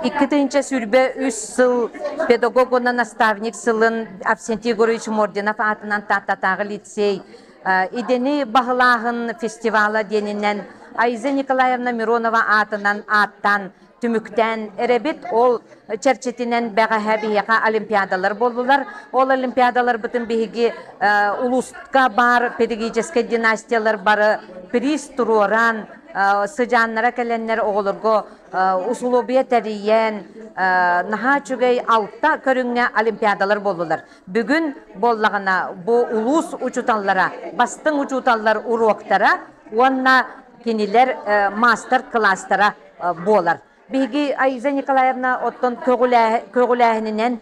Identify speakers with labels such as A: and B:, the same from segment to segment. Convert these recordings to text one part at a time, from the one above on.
A: 2023 сыл педагог уонна наставник сылын Авсентий Егорович Мординов аатынан Тааттатааҕы лицей идэни баһылааһын фестивала диэнинэн Айза Николаевна Миронова аатынан ааттаан түмүктээн эрэбит. Ол чэрчитинэн бэҕэһээ биһиэхэ олимпиадалар буоллулар. Ол олимпиадаларбытын биһиги улууска баар педагогическай династиялар бары приз туруоран, сыдьааннара кэлэннэр оҕолорго усулуобуйа тэрийэн, наһаа үчүгэй алта көрүҥҥэ олимпиадалар буоллулар. Бүгүн буоллаҕына бу улуус учууталлара, бастыҥ учууталлар уруоктара уонна кинилэр маастар-кылаастара буолар. Биһиги Аиза Николаевна оттон көҕүлээһининэн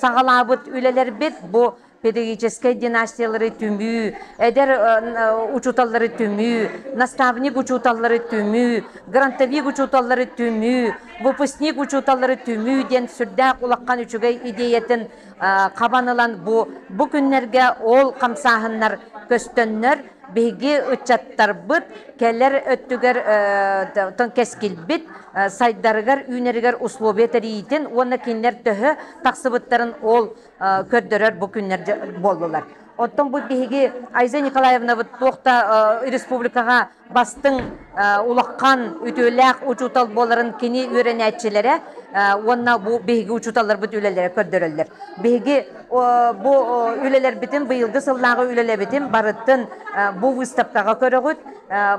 A: саҕалаабыт үлэлэрбит бу педагогическай династиялары түмүү, эдэр учууталлары түмүү, наставник учууталлары түмүү, грантовик учууталлары түмүү, выпускник учууталлары түмүү диэн сүрдээх улахан үчүгэй идеятын хабан ылан бу бу күннэргэ ол хамсааһыннар көстөннөр биһиги ыччаттарбыт кэлэр өттүгэр кэскилбит сайдарыгар үүнэригэр условия тэрийиитин уонна кинилэр төһө тахсыбыттарын ол көрдөрөр бу күннэр буоллулар. Оттон бу биһиги Айза Николаевнабыт туох да республикаҕа бастыҥ улахан үтүөлээх учуутал буоларын кини үөрэнээччилэрэ уонна бу биһиги учууталларбыт үлэлэрэ көрдөрөллөр. Биһиги бу үлэлэрбитин быйылгы сыллааҕы үлэлэбитин барытын бу выставкаҕа көрөҕүт.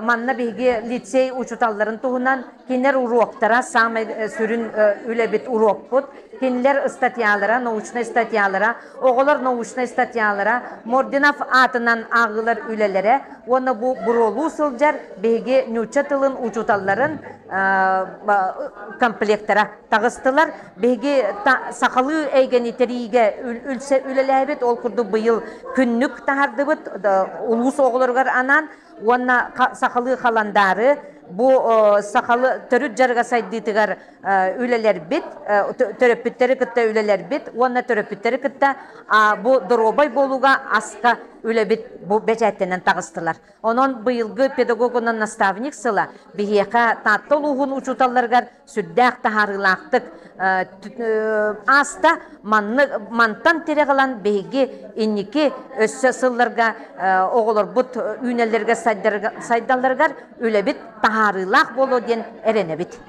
A: Манна биһиги лицей учууталларын туһунан кинилэр уруоктара саамай сүрүн үлэбит уруокпут. Кинилэр статьялара, научнай статьялара, оҕолор научнай статьялара, Мординов аатынан ааҕыылар үлэлэрэ уонна бу буруолуу сылдьар биһиги нуучча тылын учууталларын комплектара таҕыстылар. Биһиги сахалыы эйгэни тэрийиигэ үлэлээбит, ол курдук быйыл күннүк таһардыбыт улуус оҕолоругар анаан уонна сахалыы халандаары бу сахалы төрүт дьарыга сайдыытыгар үлэлэрбит, төрөппүттэри кытта үлэлэрбит уонна төрөппүттэри кытта бу доруобай буолууга аска үлэбит бу бэчээттэнэн таҕыстылар. Онон быйылгы педагог уонна наставник сыла биһиэхэ Таатта улууһун учууталларыгар сүрдээх таһаарыылаахтык ааста. Маннык мантан тирэх ылан биһиги инники өссө сылларга оҕолорбут үүнэллэригэр сайдалларыгар үлэбит таһаарыылаах буолуо диэн эрэнэбит.